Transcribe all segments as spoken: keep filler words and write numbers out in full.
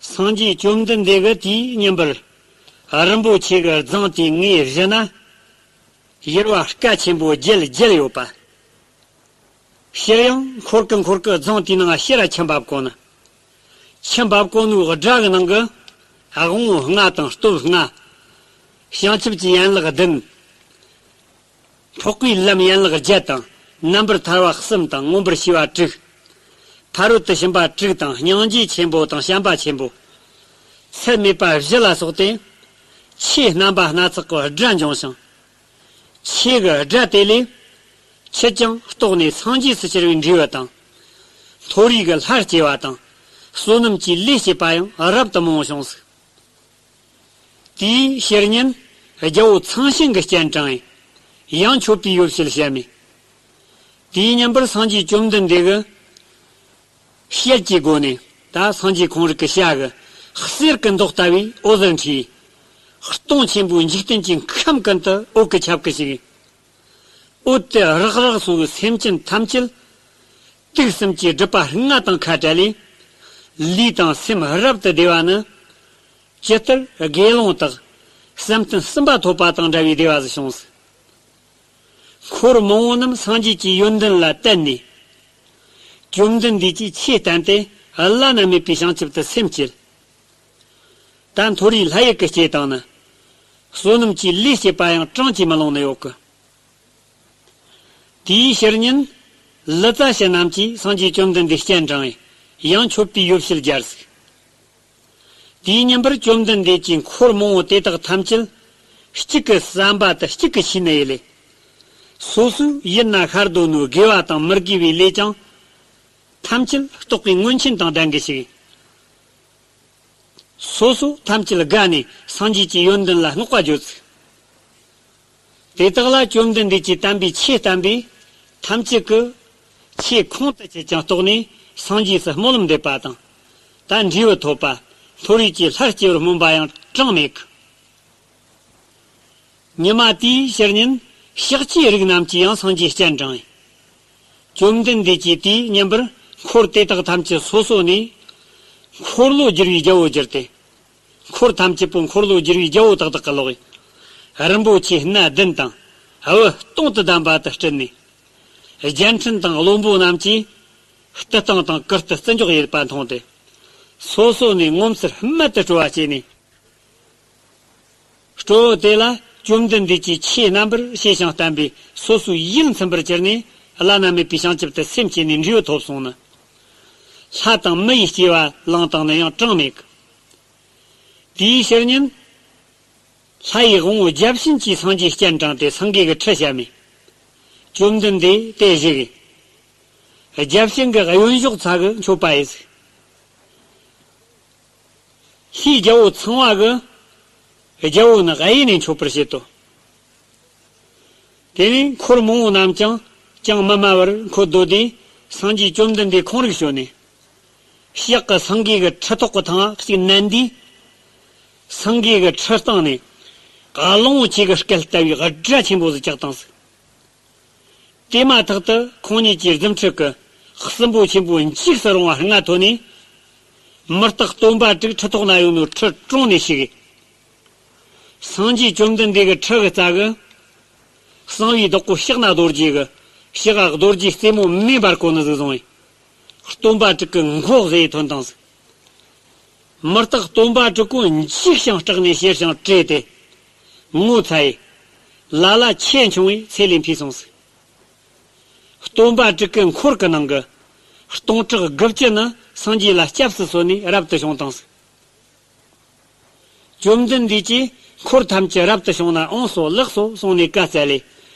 སངས་རྒྱས་བཅོམ་ལྡན་འདས་ཀྱིས་དུས་མཉམ་པར་རིན་པོ་ཆེ་གི་རྫིང་དེའི་ངོས་བཞི་ན་ཡུར་བ་སྐད་ཆེན་པོ་བརྒྱད་བརྒྱད་ཡོད་པ། ཕྱིར་ཡང་འཁོར་གི་འཁོར་གི་རྫིང་དེའི་ནང་ཕྱིར་ར་ཆུ་འབབ་གོ་ནི། ཆུ་འབབ་གོ་ནོའི་སྒྲ་གི་ནང་གི་དབང་པོ་ལྔ་དང་སྟོབས་ལྔ། བྱང་ཆུབ་ཀྱི་ཡན་ལག་བདུན། འཕགས་པའི་ལམ་ཡན་ལག་བརྒྱད་དང་རྣམ་པར་ཐར་པ་གསུམ་དང་མངོན་པར་ཤེས་པ་དྲུག། ཕ་རོལ་ཏུ་ཕྱིན་པ་དྲུག་དང་སྙིང་རྗེ་ཆེན་པོ་དང་བྱམས་པ་ཆེན་པོ། ཚད་མེད་པ་བཞི་ལ་སོགས་ཏེ། ཆུའི་རྣམ་པ་སྣ་ཚོགས་ཀྱི་སྒྲ་འབྱུང་ཞིང་། ཆུ་གི་སྒྲ་དེ་ལས་ཆུ་ཀྱང་རྟོགས་ནས་སངས་རྒྱས་སུ་གྱུར་པའི་འབྲས་བུ་དང་། མཐོ་རིས་ཀྱི་ལྷར་སྐྱེ་བ་དང་བསོད་ནམས་ཀྱི་ལས་བྱེད་པ་ཡང་རབ་ཏུ་མང་བོ་བྱུང་ཟིག། དེའི་ཕྱིར་ཉིན་རྒྱལ་པོ་ཚངས་ཞིང་གི་སྤྱན་དྲངས་ཡང་མཆོད་པའི་ཡོ་བྱད་བཤམས་མས། དུས་མཉམ་པར་སངས་རྒྱས་བཅོམ་ལྡན་འདས་ཀྱིས་ཞལ་གྱི་སྒོ་ནས་ད་སངས་རྒྱས་ཁོང་རང་གི་ཞལ་གྱི་གསེར་གྱི་མདོག་ལྟ་བུའི་འོད་ཟེར་འཕྲོས། སྟོང་ཆེན་པོའི་འཇིག་རྟེན་གྱི་ཁམས་ཀུན་ཏུ་འོད་ཀྱི་ཁྱབ་ཀྱི་ཞིག། འོད་དེ་རེག་རེག་སོང་བའི་སེམས་ཅན་ཐམས་ཅད་དུག་གསུམ་གྱི་སྒྲིབ་པ་ལྔ་དང་ཁ་བྲལ་ལས། ལུས་དང་སེམས་རབ་ཏུ་བདེ་བ་ནི། ཇི་ལྟར་དགེ་སློང་དག་བསམ་གཏན་གསུམ་པ་ཐོབ་པ་དང་འདྲ་བའི་བདེ་བ་ཞིག་བྱུང་ཟིག། འཁོར་མང་པོ་རྣམས་སངས་རྒྱས་ཀྱི་ཡོན་ཏན་ལ་བརྟེན་ནས། བཅོམ་ལྡན་འདས་ཀྱིས་ཆོས་བསྟན་ཏེ་བླ་ན་མེད་པའི་བྱང་ཆུབ་ཏུ་སེམས་བསྐྱེད། ད་མཐོ་རིས་ལྷ་ཡུལ་གྱི་སྐྱེ་སྟངས་ནི། བསོད་ནམས་ཀྱི་ལས་བྱེད་པ་ཡང་གྲངས་ཀྱིས་མི་ལོངས་ནི་ཡོད་གི། དེའི་ཕྱིར་ཉིན་ལི་ཙཱ་བྱི་རྣམས་ཀྱིས་སངས་རྒྱས་བཅོམ་ལྡན་འདས་སྤྱན་དྲངས་ཡང་མཆོད་པའི་ཡོ་བྱད་སྦྱར་ཟིག། དུས་མཉམ་པར་བཅོམ་ལྡན་འདས་ཀྱིས་འཁོར་མང་པོ་དེ་དག་ཐམས་ཅད་གཅིག་གི་བསམ་པ་དང་གཅིག་གི་ཤེས་ནི་ཡིན་ལས། སོ་སོའི་ཡིད་ན་ཤར་འདོད་ནོ་དགེ་བ་དང་མི་དགེ་བའི་ལས་ཀྱང་ཐམས་ཅད་རྟོགས་པའི་མངོན་ཆེན་དང་ལྡན་གྱི་ཞིག། སོ་སོ་ཐམས་ཅད་དགའ་ནས་སངས་རྒྱས་ཀྱི་ཡོན་ཏན་ལ་བསྔགས་པ་བརྗོད་ཚུལ། དེ་དག་ལ་བཅོམ་ལྡན་འདས་ཀྱིས་བསྟན་པའི་ཆོས་བསྟན་པས་ཐམས་ཅད་ཀྱི་ཆོས་ཁོང་དུ་ཆུད་ཅིང་རྟོགས་ནས་སངས་རྒྱས་སུ་སྨོན་ལམ་འདེབས་པ་དང་། ད་འབྲས་བུ་ཐོབ་པ། མཐོ་རིས་ཀྱི་ལྷར་སྐྱེ་བར་སྨོན་པ་ཡང་གྲངས་མེད་ཀི། ཉི་མ་དེའི་ཕྱིར་ཉིན་ཤཱཀྱའི་རིགས་རྣམས་ཀྱིས་ཡང་སངས་རྒྱས་སྤྱན་དྲངས། བཅོམ་ལྡན་འདས་ཀྱིས་དུས་མཉམ་པར་འཁོར་དེ་དག་ཐམས་ཅད་སོ་སོ་ནས་འཁོར་ལོ་བསྒྱུར་བའི་རྒྱལ་པོར་གྱུར་ཏེ། འཁོར་ཐམས་ཅད་པོ་འཁོར་ལོ་བསྒྱུར་བའི་རྒྱལ་པོ་དག་དག་གི་ལོག་ཡིན། རིན་པོ་ཆེ་སྣ་བདུན་དང་བུ་སྟོང་དུ་ལྡན་པ་དུ་སྤྲུལ་ནས། རྒྱལ་ཕྲན་དང་བློན་པོ་རྣམས་ཀྱིས་བསྟི་སྟང་དང་བཀུར་སྟི་བརྩི་འཇོག་ཡོད་པ་མཐོང་སྟེ། སོ་སོ་ནས་ངོ་མཚར་རྨད་དུ་སྤྲོ་བ་སྐྱེས་ནས། སྤྲོ་བོ་དེ་ལ་བཅོམ་ལྡན་འདས་ཀྱིས་ཆོས་རྣམ་པར་ཤེས་ཤིང་བསྟན་པས་སོ་སོའི་ཡིད་ཚིམ་པར་གྱུར་ནས་བླ་ན་མེད་པའི་བྱང་ཆུབ་ཏུ་སེམས་བསྐྱེད་ནས་འབྲས་བུ་ཐོབ་སོང་ནི། ལྷ་དང་མི་ཡི་སྐྱེ་བ་བླངས་བཏང་ནི་ཡང་གྲངས་མེད་ཀི། དེའི་ཕྱིར་ཉིན། ལྷ་ཡི་དབང་པོ་བརྒྱ་བྱིན་གྱིས་སངས་རྒྱས་སྤྱན་དྲངས་ཏེ་སེང་གེ་གི་ཁྲི་བཤམས་མས། བཅོམ་ལྡན་འདས་དེ་བཞུགས། བརྒྱ་བྱིན་གྱི་གཡོན་ཕྱོགས་ཚ་གི་མཆོད་པ་ཡིས། ལྷའི་རྒྱལ་པོ་ཚངས་པ་གིས་རྒྱལ་པོ་ནི་གཡས་ནས་མཆོད་པར་བྱེད་དོ། དེ་ནས་འཁོར་མང་པོ་རྣམས་ཀྱང་ཅང་མི་སྨྲ་བར་འཁོར་སྡོད་དེ་སངས་རྒྱས་བཅོམ་ལྡན་འདས་ཁོང་རིག་བྱོན་ནས། ཕྱག་གི་སེང་གེ་གི་ཁྲི་ཐོག་གི་ཐང་ང་གཅིག་མནན་དུས། སེང་གེ་གི་ཁྲི་སྟེང་ནས་གླང་པོ་ཆེ་གི་སྐད་ལྟ་བུའི་སྒྲ་ཆེན་པོ་ཟིག་གྲགས་བཏང་ཟིག། དེ་མ་ཐག་ཏུ་ཁོང་ཉིད་ཀྱི་རྫུ་འཕྲུལ་གྱིས་སྲིན་པོ་ཆེན་པོ་འཇིགས་སུ་རུང་བ་ལྔ་ཐོན་ནས། མི་རྟག་སྟོན་པ་དྲུག་ཁྲི་ཐོག་ན་ཡོད་ནོ་ཁྲི་དྲུང་ནས་ཞིག། སངས་རྒྱས་བཅོམ་ལྡན་འདས་ཀྱི་ཁྲི་གི་རྩ་གི་གསང་བའི་བདག་པོ་ཕྱག་ན་རྡོ་རྗེ་གི་ཕྱག་ག་རྡོ་རྗེ་རྩེ་མོ་མེ་འབར་གོ་ནི་ཟིག་བཟུང་བས། སྟོན་པ་དྲུག་གི་མགོ་བཟེས་ཐོན་བཏང་ཟིག། མི་རྟག་སྟོན་པ་དྲུག་པོ་འཇིགས་ཤིང་སྐྲག་ནས་ཞེད་ཞིང་བྲོས་ཏེ། ངོ་ཚ་ཡི། ལ་ལ་ཆེ་ཆུང་བའི་ཚེ་ལས་འཕོས་སོང་ཟིག། སྟོན་པ་དྲུག་གི་འཁོར་གྱི་ནང་གི་སྟོང་ཕྲག་དགུ་བཅུ་ནི་སངས་རྒྱས་ལ་སྐྱབས་སུ་སོན་ནས་རབ་ཏུ་བྱུང་བཏང་ཟིག། བཅོམ་ལྡན་འདས་ཀྱིས་འཁོར་ཐམས་ཅད་རབ་ཏུ་བྱུང་ན་འོངས་སོ་ལགས་སོ་གསུངས་ནས་བཀའ་སྩལ་ལས།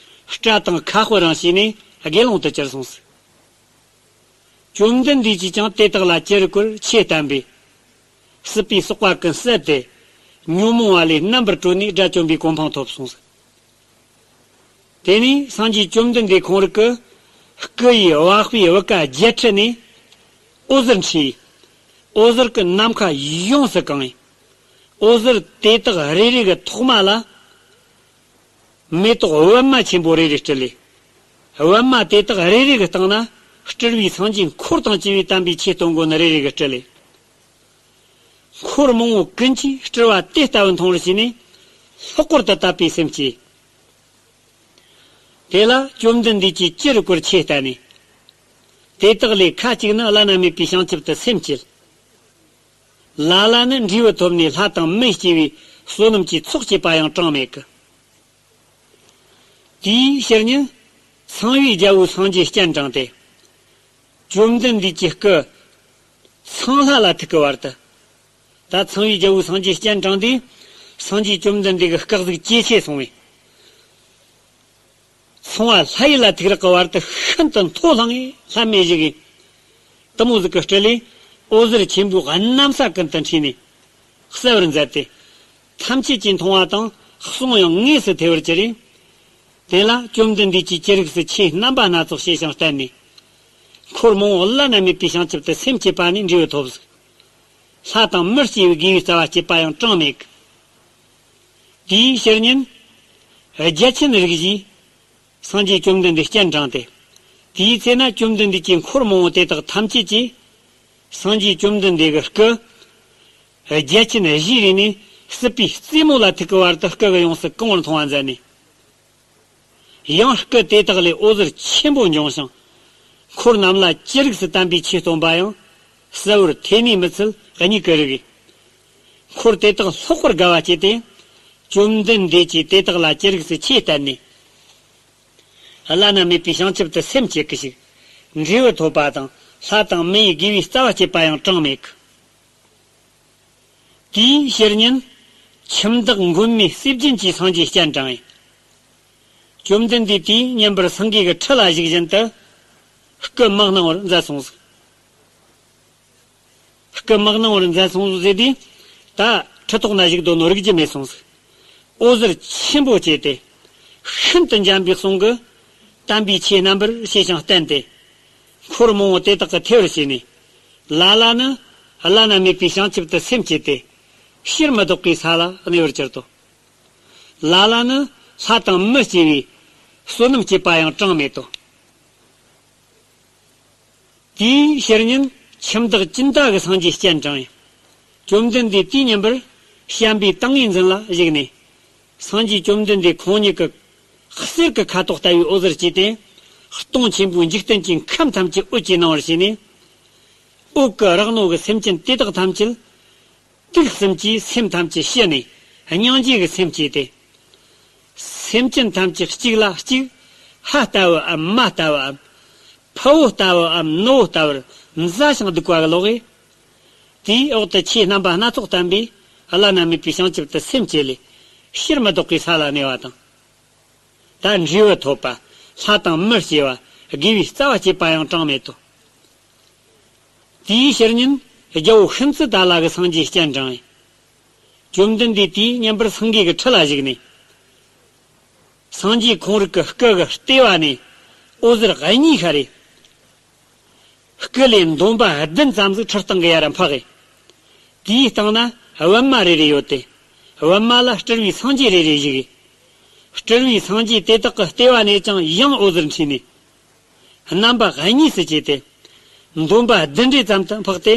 སྐྲ་དང་ཁ་དཔེ་རང་བྱས་ནས་དགེ་སློང་དུ་གྱུར་སོང་ཟིག། བཅོམ་ལྡན་འདས་ཀྱིས་ཀྱང་དེ་དག་ལ་ཅི་རིགས་པར་ཆོས་བསྟན་པས། སྲིད་པའི་ཟོག་པ་ཀུན་བསད་དེ། ཉོན་མོངས་པ་ལས་རྣམ་པར་གྲོལ་ནས་དགྲ་བཅོམ་པའི་གོ་འཕང་ཐོབ་སོང་ཟིག། དེ་ནས་སངས་རྒྱས་བཅོམ་ལྡན་འདས་ཁོང་རིག་གི་སྐུ་ཡི་པགས་པའི་བུ་ག་བརྒྱད་ཁྲི་ནས་འོད་ཟེར་འཕྲོས། འོད་ཟེར་གྱིས་ནམ་མཁའ་ཡོངས་སུ་གང་ཡིན། འོད་ཟེར་དེ་དག་རེ་རེ་གི་ཐོག་མ་ལ། མེ་ཏོག་པད་མ་ཆེན་པོ་རེ་རེ་སྤྲུལ་ལས། པད་མ་དེ་དག་རེ་རེ་གི་སྟེང་ན་སྤྲུལ་པའི་སངས་རྒྱས་འཁོར་དང་བཅས་པའི་དམ་པའི་ཆོས་སྟོན་མགོ་ནི་རེ་རེ་གི་སྤྲུལ་ལས། འཁོར་མང་པོ་ཀུན་གྱིས་སྤྲུལ་པ་དེ་ལྟ་བུ་མཐོང་བར་བྱས་ནས། ལྷག་པར་དུ་དད་པའི་སེམས་སྐྱེས། དེ་ལ་བཅོམ་ལྡན་འདས་ཀྱིས་ཅི་རིགས་པར་ཆོས་བསྟན་ནས། དེ་དག་ལས་ཁ་ཅིག་ནི་བླ་ན་མེད་པའི་བྱང་ཆུབ་ཏུ་སེམས་བསྐྱེད། ལ་ལ་ནི་འབྲས་བུ་ཐོབ་ནས་ལྷ་དང་མི་སྐྱེ་བའི་བསོད་ནམས་ཀྱི་ཚོགས་བསྐྱེད་པ་ཡང་གྲངས་མེད་ཀི། དེའི་ཕྱིར་ཉིད་ཚངས་པའི་རྒྱལ་པོའི་སངས་རྒྱས་སྤྱན་དྲངས་ཏེ། བཅོམ་ལྡན་འདས་ཀྱི་སྐུ་ཚངས་ལྷ་ལ་ཐུག་གི་བར་དུ། ད་ཚངས་པའི་རྒྱལ་པོའི་སངས་རྒྱས་སྤྱན་དྲངས་ཏེ། སངས་རྒྱས་བཅོམ་ལྡན་འདས་ཀྱི་སྐུ་གཟུགས་ཇེ་ཆེ་སོང་བས། ཚངས་པ་ལྷ་ཡུལ་ལ་ཐུག་རག་གི་བར་དུ་ཤིན་ཏུ་མཐོ་ལྷང་ངེ་ལྷམ་མེ་བཞུགས་ཀི། གཏུམ་མོ་གཟུགས་ཀྱི་སྤྲུལ་ལས་འོད་ཟེར་ཆེན་པོའི་གནམ་ས་ཀུན་ཏུ་འཕྲོས་ནས་གསལ་བར་མཛད་དེ། ཐམས་ཅད་ཀྱིས་མཐོང་བ་དང་གསུང་ཡང་དངོས་སུ་ཐོས་པར་གྱུར་རེ། དེ་ལ་བཅོམ་ལྡན་འདས་ཀྱིས་ཅི་རིགས་སུ་ཆོས་རྣམ་པ་སྣ་ཚོགས་བཤད་ཅིང་བསྟན་ནས། འཁོར་མང་པོ་བླ་ན་མེད་པའི་བྱང་ཆུབ་ཏུ་སེམས་བསྐྱེད་པ་ནས་འབྲས་བུ་ཐོབ་ཟིག། ལྷ་དང་མི་སྐྱེ་བའི་དགེ་བའི་རྩ་བ་བསྐྱེད་པ་ཡང་གྲངས་མེད་ཀི། དེའི་ཕྱིར་ཉིད་རྒྱལ་ཆེན་རིགས་བཞིའི་སངས་རྒྱས་བཅོམ་ལྡན་འདས་སྤྱན་དྲངས་ཏེ། དེའི་ཚེ་ན་བཅོམ་ལྡན་འདས་ཀྱིས་འཁོར་མང་པོ་དེ་དག་ཐམས་ཅད་ཀྱིས་སངས་རྒྱས་བཅོམ་ལྡན་འདས་ཀྱི་སྐུ་རྒྱལ་ཆེན་བཞིའི་རིས་ནས་སྲིད་པའི་རྩེ་མོ་ལ་ཐུག་གི་བར་དུ་སྐུ་གི་ཡོངས་སུ་གང་བར་མཐོང་བ་མཛད་ནས། ཡང་སྐུ་དེ་དག་ལས་འོད་ཟེར་ཆེན་པོ་འབྱུང་ཞིང་། འཁོར་རྣམས་ལ་ཅི་རིགས་སུ་དམ་པའི་ཆོས་སྟོན་པ་ཡང་གསལ་བོར་ཐོས་ནས་མི་ཚུལ་གཉིས་ཀྱིས་རིག་གི། འཁོར་དེ་དག་ལྷག་པར་དགའ་བ་སྐྱེས་ཏེ། བཅོམ་ལྡན་འདས་ཀྱིས་དེ་དག་ལ་ཅི་རིགས་སུ་ཆོས་བསྟན་ནས། བླ་ན་མེད་པའི་བྱང་ཆུབ་ཏུ་སེམས་བསྐྱེད་ཀྱི་ཞིག། འབྲས་བུ་ཐོབ་པ་དང་ལྷ་དང་མི་ཡི་དགེ་བའི་རྩ་བ་བསྐྱེད་པ་ཡང་གྲངས་མེད་ཀི། དེའི་ཕྱིར་ཉིད་ཁྱིམ་བདག་མགོན་མེད་གསེར་སྦྱིན་གྱིས་སངས་རྒྱས་སྤྱན་དྲངས་ཡིན། བཅོམ་ལྡན་འདས་དེའི་མཉམ་པར་སེང་གེ་གི་ཁྲི་ལ་བཞུགས་བཞིན་དུ་སྐུ་མ་སྣང་བར་མཛད་སོང་ཟིག། སྐུ་མ་སྣང་བར་མཛད་སོང་ཟིག་དེ། ད་ཁྲི་ཐོག་ན་བཞུགས་དོ་ནོ་རིག་རྒྱུ་མེད་སོང་ཟིག། འོད་ཟེར་ཆེན་པོ་སྐྱེས་ཏེ། ཤིན་ཏུ་འཇམ་པའི་གསུང་གིས་དམ་པའི་ཆོས་རྣམ་པར་བཤད་ཅིང་བསྟན་ཏེ། འཁོར་མང་པོ་དེ་དག་གིས་ཐོས་པར་བྱས་ནས། ལ་ལ་ནི་བླ་ན་མེད་པའི་བྱང་ཆུབ་ཏུ་སེམས་བསྐྱེད་དེ། ཕྱིར་མི་ལྡོག་པའི་ས་ལ་གནས་པར་གྱུར་ཏོ། ལ་ལ་ནི་ལྷ་དང་མི་སྐྱེ་བའི་བསོད་ནམས་བསྐྱེད་པ་ཡང་གྲངས་མེད་དོ། དེའི་ཕྱིར་ཉིད་ཁྱིམ་བདག་ཅིན་ཏ་གི་སངས་རྒྱས་སྤྱན་དྲངས་ཡིན། བཅོམ་ལྡན་འདས་དེའི་མཉམ་པར་བྱམས་པའི་ཏིང་ངེ་འཛིན་ལ་བཞུགས་ནས། སངས་རྒྱས་བཅོམ་ལྡན་འདས་ཁོང་ཉིད་ཀྱི་གསེར་གྱི་ཁ་དོག་ལྟ་བུའི་འོད་ཟེར་སྐྱེས་ཏེ། སྟོང་ཆེན་པོའི་འཇིག་རྟེན་གྱི་ཁམས་ཐམས་ཅད་འོད་ཀྱིས་སྣང་བར་བྱས་ནས། འོད་ཀྱི་རེག་ནོ་གི་སེམས་ཅན་དེ་དག་ཐམས་ཅད། དུག་གསུམ་གྱིས་སེམས་ཐམས་ཅད་ཞི་ནས་སྙིང་རྗེ་གི་སེམས་སྐྱེས་ཏེ། སེམས་ཅན་ཐམས་ཅད་གཅིག་ལ་གཅིག་ཕ་ལྟ་བུའམ་མ་ལྟ་བུའམ། ཕུ་བོ་ལྟ་བུའམ་ནུ་བོ་ལྟ་བུར་མཛའ་ཞིང་སྡུག་པ་གི་ལོག་གིས། དེའི་འོག་ཏུ་ཆོས་རྣམ་པ་སྣ་ཚོགས་བསྟན་པས་བླ་ན་མེད་པའི་བྱང་ཆུབ་ཏུ་སེམས་བསྐྱེད་ལས། ཕྱིར་མི་ལྡོག་པའི་ས་ལ་གནས་པ་དང་། ད་འབྲས་བུ་ཐོབ་པ། ལྷ་དང་མི་སྐྱེ་བ། དགེ་བའི་རྩ་བ་བསྐྱེད་པ་ཡང་གྲངས་མེད་དོ། དེའི་ཕྱིར་ཉིད་རྒྱལ་པོ་ཤིན་ཙི་ཏཱ་ལ་གི་སངས་རྒྱས་སྤྱན་དྲངས་ཡིན། བཅོམ་ལྡན་འདས་དེའི་མཉམ་པར་སེང་གེ་གི་ཁྲི་ལ་བཞུགས་ནས། སངས་རྒྱས་ཁོང་རིག་གི་སྐུ་གི་ལྟེ་བ་ནས་འོད་ཟེར་གཉིས་ཤར་རེ། སྐུ་ལས་འདོམ་པ་བདུན་ཙམ་ཟིག་ཁྲི་སྟེང་གི་ཡར་འཕགས་ཡིན། དེའི་སྟེང་ན་པདྨ་རེ་རེ་ཡོད་དེ། པདྨ་ལ་སྤྲུལ་པའི་སངས་རྒྱས་རེ་རེ་བཞུགས་ཡིན། སྤྲུལ་པའི་སངས་རྒྱས་དེ་དག་གི་ལྟེ་བ་ནས་ཀྱང་ཡང་འོད་ཟེར་འཕྲོས་ནས། རྣམ་པ་གཉིས་སུ་གྱེས་ཏེ། འདོམ་པ་བདུན་རེ་ཙམ་དུ་འཕགས་ཏེ།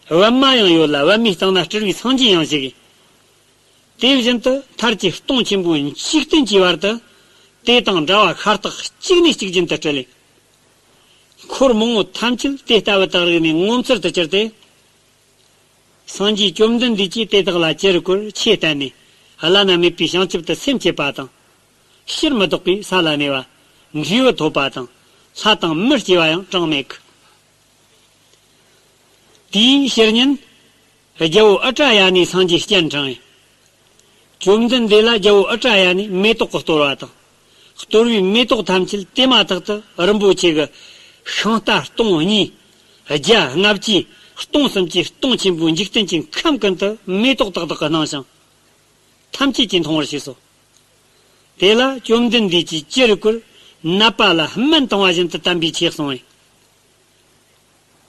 པདྨ་ཡང་ཡོད་ལ་པདྨའི་སྟེང་ན་སྤྲུལ་པའི་སངས་རྒྱས་ཡང་བཞུགས། དེ་བཞིན་དུ་མཐར་གྱིས་སྟོང་ཆེན་པོའི་འཇིག་རྟེན་གྱི་བར་དུ། དེ་དང་འདྲ་བ་ཤ་སྟག་གཅིག་ནས་གཅིག་རྒྱུན་དུ་སྤྲུལ་ལེ། འཁོར་མང་པོ་ཐམས་ཅད་དེ་ལྟ་བུ་དག་རིག་ནས་ངོ་མཚར་དུ་གྱུར་ཏེ། སངས་རྒྱས་བཅོམ་ལྡན་འདས་ཀྱིས་དེ་དག་ལ་ཅི་རིགས་པར་ཆོས་བསྟན་ནས། བླ་ན་མེད་པའི་བྱང་ཆུབ་ཏུ་སེམས་བསྐྱེད་པ་དང་། ཕྱིར་མི་ལྡོག་པའི་ས་ལ་གནས་པ། འབྲས་བུ་ཐོབ་པ་དང་། ལྷ་དང་མི་སྐྱེ་བ་ཡང་གྲངས་མེད་ཀི། དེའི་ཕྱིར་ཉིད། རྒྱལ་པོ་ཨུ་ཏྲ་ཡ་ནའི་སངས་རྒྱས་སྤྱན་དྲངས་ཡིན། བཅོམ་ལྡན་འདས་ལ་རྒྱལ་པོ་ཨུ་ཏྲ་ཡ་ནས་མེ་ཏོག་གི་གཏོར་བ་དང་། གཏོར་བའི་མེ་ཏོག་ཐམས་ཅད་དེ་མ་ཐག་ཏུ་རིན་པོ་ཆེ་གི་ཤིང་རྟ་སྟོང་གཉིས། རྒྱ་ལྔ་བཅུའི་སྟོང་གསུམ་གྱིས་སྟོང་ཆེན་པོའི་འཇིག་རྟེན་གྱི་ཁམས་ཀུན་ཏུ་མེ་ཏོག་དག་དག་གིས་སྣང་ཞིང་། ཐམས་ཅད་ཀྱིས་མཐོང་བར་བྱས་སོ། དེ་ལ་བཅོམ་ལྡན་འདས་ཀྱིས་ཅི་རིགས་པར་ནད་པ་ལ་སྨན་བཏང་བ་བཞིན་དུ་དམ་པའི་ཆོས་གསུངས་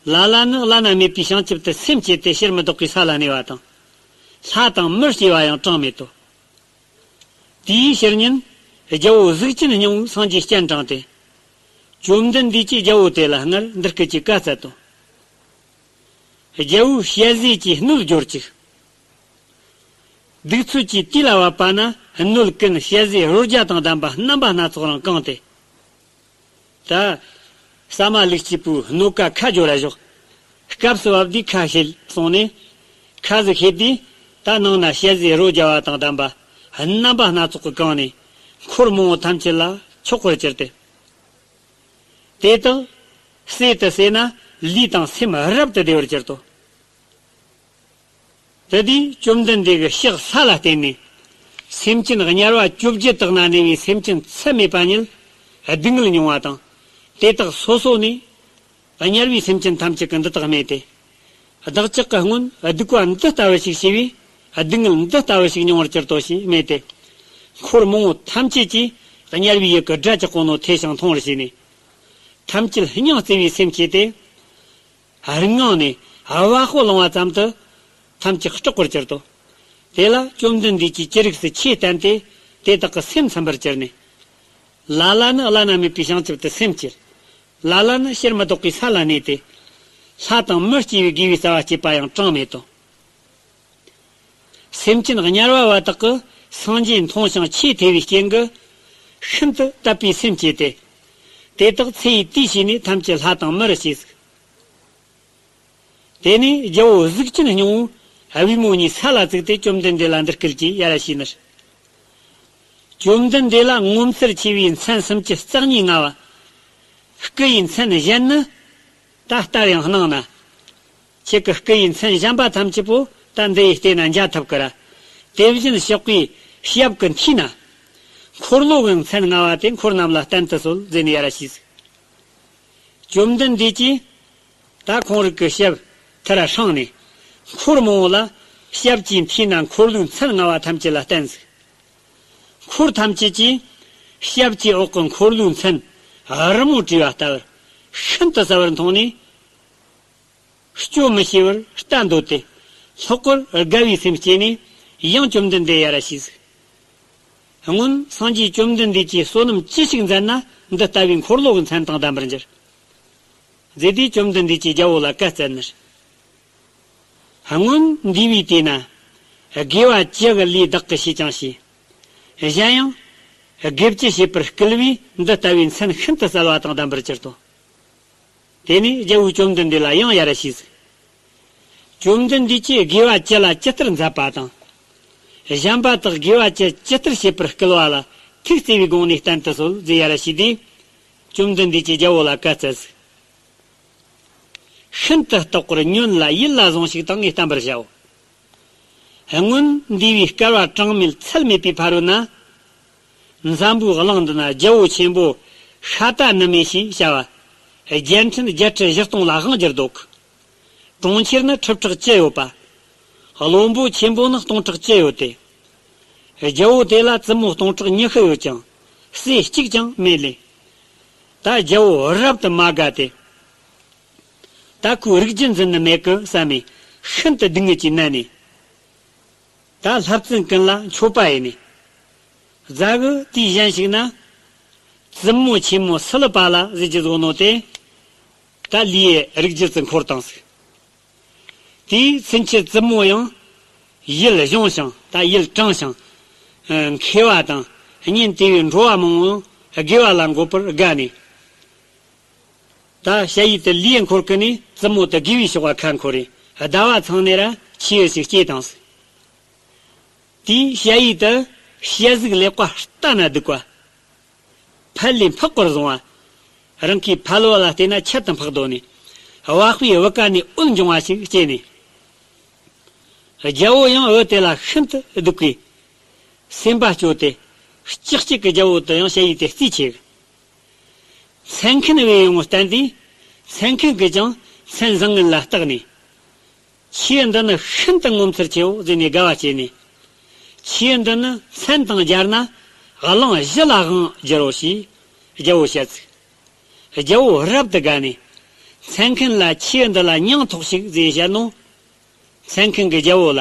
པས། ལ་ལ་ནི་བླ་ན་མེད་པའི་བྱང་ཆུབ་ཏུ་སེམས་བསྐྱེད་དེ་ཕྱིར་མི་ལྡོག་པའི་ས་ལ་གནས་པ་དང་། ལྷ་དང་མི་སྐྱེ་བ་ཡང་གྲངས་མེད་དོ། དེའི་ཕྱིར་ཉིད་རྒྱལ་པོ་གཟུགས་ཅན་སྙིང་པོའི་སངས་རྒྱས་སྤྱན་དྲངས་ཏེ། བཅོམ་ལྡན་འདས་ཀྱིས་རྒྱལ་པོ་དེ་ལ་སྔར་འདི་སྐད་ཅེས་བཀའ་སྩལ་ཏོ། རྒྱལ་བོའི་ཞལ་ཟས་ཀྱི་སྣོད་སྦྱོར་ཅིག། གདུགས་ཚོད་ཀྱི་དུས་ལ་བབ་པ་ན་སྣོད་ཀུན་ཞལ་ཟས་རོ་བརྒྱ་དང་ལྡན་པ་རྣམ་པ་སྣ་ཚོགས་རང་བཀང་སྟེ། ད་ཟ་མ་ལུག་སྐྱིད་པོའི་སྣོད་ཀ་ཁ་སྦྱོར་ར་ཞོག། སྐབས་སུ་བབ་དུས་ཁ་ཕྱེ་གསུངས་ནས། ཁ་ཟིག་ཕྱེ་དུས་ད་ནང་ན་ཞལ་ཟས་རོ་བརྒྱ་བ་དང་ལྡན་པ་རྣམ་པ་སྣ་ཚོགས་ཀྱིས་བཀང་ནས། འཁོར་མང་བོ་ཐམས་ཅད་ལ་ཕྱོགས་པར་གྱུར་ཏེ། དེ་དག་ཟས་དུ་ཟོས་ན་ལུས་དང་སེམས་རབ་ཏུ་བདེ་བར་གྱུར་ཏོ། དེ་དུས་བཅོམ་ལྡན་འདས་ཀྱིས་ཕྱག་ས་ལ་བསྟན་ནས། སེམས་ཅན་དམྱལ་བ་བཅོ་བརྒྱད་དག་ན་གནས་པའི་སེམས་ཅན་ཚད་མེད་པ་ཉིད་སྡུག་བསྔལ་མྱོང་བ་དང་། དེ་དག་སོ་སོ་ནས་དམྱལ་བའི་སེམས་ཅན་ཐམས་ཅད་ཀྱིས་འདི་དག་སྨྲས་ཏེ། བདག་ཅག་གི་སྔོན་སྡིག་པ་འདི་ལྟ་བུ་ཞིག་བྱས་པས་སྡུག་བསྔལ་འདི་ལྟ་བུ་ཞིག་མྱོང་བར་གྱུར་ཏོ་ཞེས་སྨྲས་ཏེ། འཁོར་མང་བོ་ཐམས་ཅད་ཀྱིས་དམྱལ་བའི་ཡུལ་གྱི་སྒྲ་ཇག་པོ་ནོ་ཐོས་ཤིང་མཐོང་བར་བྱས་ནས། ཐམས་ཅད་སྙིང་བརྩེ་བའི་སེམས་སྐྱེས་ཏེ། རིང་ངང་ནས་བ་ཧོ་ལོང་བ་ཙམ་དུ་ཐམས་ཅད་སྐྲག་པར་གྱུར་ཏོ། དེ་ལ་བཅོམ་ལྡན་འདས་ཀྱིས་ཅི་རིགས་སུ་ཆོས་བསྟན་ཏེ། དེ་དག་གི་སེམས་ཚིམ་པར་གྱུར་ནས། ལ་ལ་ནི་བླ་ན་མེད་པའི་བྱང་ཆུབ་ཏུ་སེམས་བསྐྱེད། ལ་ལ་ནི་ཕྱིར་མི་ལྡོག་པའི་ས་ལ་གནས་ཏེ། ལྷ་དང་མི་སྐྱེ་བའི་དགེ་བའི་རྩ་བ་བསྐྱེད་པ་ཡང་གྲངས་མེད་དོ། སེམས་ཅན་དམྱལ་བ་བ་དག་གིས་སངས་རྒྱས་མཐོང་ཞིང་ཆོས་ཐོས་པའི་རྐྱེན་གྱིས་ཤིན་ཏུ་དད་པའི་སེམས་སྐྱེས་ཏེ། དེ་དག་ཚེ་ཡི་དུས་བྱས་ནས་ཐམས་ཅད་ལྷ་དང་མིར་སྐྱེས་ཟིག། དེ་ནས་རྒྱལ་པོ་གཟུགས་ཅན་སྙིང་པོས་པུས་མོ་གཉིས་ས་ལ་བཙུགས་ཏེ་བཅོམ་ལྡན་འདས་ལ་འདི་སྐད་ཅེས་ཡར་ཞུས་ནས། བཅོམ་ལྡན་འདས་ལ་ངོ་མཚར་ཆེ་བའི་མཚན་སུམ་ཅུ་རྩ་གཉིས་མངའ་བ། སྐུ་ཡི་མཚན་གཞན་ནི་ད་ལྟར་ཡང་སྣང་ན། ཁྱེད་ཀྱི་སྐུ་ཡི་མཚན་གཞན་པ་ཐམས་ཅད་པོ་ད་འདི་ཡི་སྟེང་ན་འཇའ་ཐུབ་ཀི་ར། དེ་བཞིན་གཤེགས་པའི་ཞབས་ཀྱི་མཐིལ་ན། འཁོར་ལོ་གི་མཚན་མངའ་བ་དེ་འཁོར་རྣམས་ལ་བསྟན་དུ་གསོལ་ཟེར་ནས་ཡར་ཞུས་ཟིག། བཅོམ་ལྡན་འདས་ཀྱིས་ད་ཁོང་རིགས་ཀྱི་ཞབས་མཐིལ་ལ་བསྲིངས་ནས། འཁོར་མང་པོ་ལ་ཞབས་ཀྱི་མཐིལ་ན་འཁོར་ལོའི་མཚན་མངའ་བ་ཐམས་ཅད་ལ་བསྟན་ཟིག། འཁོར་ཐམས་ཅད་ཀྱིས་ཞབས་ཀྱི་འོག་གི་འཁོར་ལོའི་མཚན་རི་མོ་བྲིས་པ་ལྟ་བུར་ཤིན་ཏུ་གསལ་བར་མཐོང་ནས། སྐྱོ་མི་ཤེས་པར་ལྟ་འདོད་དེ། ལྷག་པར་དགའ་བའི་སེམས་སྐྱེས་ནས་ཡང་བཅོམ་ལྡན་འདས་ཡར་ཞུས་ཟིག། སྔོན་སངས་རྒྱས་བཅོམ་ལྡན་འདས་ཀྱིས་བསོད་ནམས་ཅི་ཞིག་མཛད་ན་འདི་ལྟ་བུའི་འཁོར་ལོ་གི་མཚན་དང་ལྡན་པར་འགྱུར། ཟེར་དུས་བཅོམ་ལྡན་འདས་ཀྱིས་རྒྱལ་པོ་ལ་བཀའ་སྩལ་ནས། སྔོན་འདས་པའི་དུས་ན། དགེ་བ་བཅུ་གི་ལས་བདག་གིས་བྱས་ཀྱང་བྱས། གཞན་ཡང་། དགེ་བཅུ་བྱེད་པར་སྐུལ་བས་འདི་ལྟ་བུའི་མཚན་ཤིན་ཏུ་གསལ་བ་དང་ལྡན་པར་གྱུར་ཏོ། དེ་ནས་རྒྱལ་པོས་བཅོམ་ལྡན་འདས་ལ་ཡང་ཡར་ཞུས་ཟིག། བཅོམ་ལྡན་འདས་ཀྱིས་དགེ་བ་བཅུ་ལ་ཇི་ལྟར་མཛད་པ་དང་། གཞན་པ་དག་དགེ་བ་བཅུ་ཇི་ལྟར་བྱེད་པར་སྐུལ་བ་ལ་ཐུགས་བརྩེ་བའི་སྒོ་ནས་བསྟན་དུ་གསོལ་ཟེར་ཡར་ཞུས་དུས། བཅོམ་ལྡན་འདས་ཀྱིས་རྒྱལ་པོ་ལ་བཀའ་སྩལ་ཟིག། ཤིན་ཏུ་རྟག་པར་ཉོན་ལ་ཡིད་ལ་ཟུངས་ཤིག་དང་ངས་བསྟན་པར་བྱའོ། སྔོན་འདས་པའི་བསྐལ་པ་གྲངས་མེད་ཚད་མེད་པའི་ཕ་རོལ་ན། འཛམ་བུའི་གླིང་འདི་ན་རྒྱལ་པོ་ཆེན་པོ་ཤ་ཏ་ནུ་མེ་ཞེས་བྱ་བ། རྒྱལ་ཕྲན་བརྒྱད་ཁྲི་བཞི་སྟོང་ལ་དབང་བསྒྱུར་འདུག། གྲོང་ཁྱེར་ནི་ཁྲི་ཕྲག་བཅུ་ཡོད་པ། བློན་པོ་ཆེན་པོ་ནི་སྟོང་ཕྲག་བཅུ་ཡོད་དེ། རྒྱལ་པོ་དེ་ལ་བཙུན་མོ་སྟོང་ཕྲག་ཉི་ཤུ་ཡོད་ཀྱང་སྲས་གཅིག་ཀྱང་མེད་ལས། ད་རྒྱལ་པོ་རབ་ཏུ་མ་དགའ་སྟེ། ད་ཁོའི་རིགས་རྒྱུད་འཛིན་ནི་མེད་ཀི་བསམ་མས། ཤིན་ཏུ་སྡུག་བསྔལ་གྱིས་མནར་ནས། ད་ལྷ་བཙུན་ཀུན་ལ་མཆོད་པ་ཡིན་ནས། རྫ་གི་དུས་གཞན་ཞིག་ན། བཙུན་མོ་ཆེན་མོ་སི་ལུ་པ་ལ་ཟེར་གྱི་བཟོ་ནོ་དེ། ད་ལུས་རིགས་རྒྱུད་དུ་འཁོར་བཏང་ཟིག། དེའི་ཚུན་ཆད་བཙུན་མོ་ཡང་ཡིད་གཞུངས་ཤིང་ད་ཡིད་དྲངས་ཤིང་། མཁས་པ་དང་གཉེན་དེ་བས་འགྲོ་བ་མང་པོ་དགེ་བ་ལ་འགོད་པར་དགའ་ནས། ད་ཞ་ཡི་དེ་ལུས་འཁོར་ཀི་ནས་བཙུན་མོ་དེ་དགེ་བའི་ཕྱོགས་ལ་ཁ་འཁོར་རེ་ཟླ་བ་ཚང་ནས་ར་ཆེ་བ་ཞིག་སྐྱེས་བཏང་ཟིག། དེའི་ཞ་ཡི་དེ་ཞ་གཟུགས་ལེགས་པ་ལྟ་ན་སྡུག་པ། ཕལ་ལས་འཕགས་པར་བཟུང་བ། རང་གི་ཕལ་བ་ལ་བལྟས་ན་ཁྱད་དུ་འཕགས་འདོད་ནས། པགས་པའི་བུ་ག་ནས་འོད་འབྱུང་བ་ཞིག་སྐྱེས་ནས། རྒྱལ་པོ་ཡང་བུ་དེ་ལ་ཤིན་ཏུ་སྡུག་གིས། སེམས་པ་སྐྱོ་སྟེ། ལྕགས་སྐྱེས་ཀྱི་རྒྱལ་པོ་དེ་ཡང་ཞ་ཡི་དེ་རྩིས་ཆེ། མཚན་མཁན་བས་ཡོང་བར་བསྟན་ཏེ། མཚན་མཁན་གྱིས་ཀྱང་མཚན་བཟང་ངན་ལ་བརྟགས་ནས། ཆོས་འདི་ནི་ཤིན་ཏུ་ངོ་མཚར་ཆེའོ་ཟེར་ནས་དགའ་བ་སྐྱེས་ནས། ཆོས་འདི་ནི་མཚན་དང་སྦྱར་ན་གླིང་བཞི་ལ་དབང་བསྒྱུར་རོ་ཞེས་རྒྱལ་པོར་བཤད་ཟིག། རྒྱལ་པོ་རབ་ཏུ་དགའ་ནས། མཚན་མཁན་ལ་ཆོས་འདི་ལ་མྱིང་ཐོགས་ཤིག་ཟེར་བཤད་ནོ། མཚན་མཁན་གྱིས་རྒྱལ་པོ་ལ།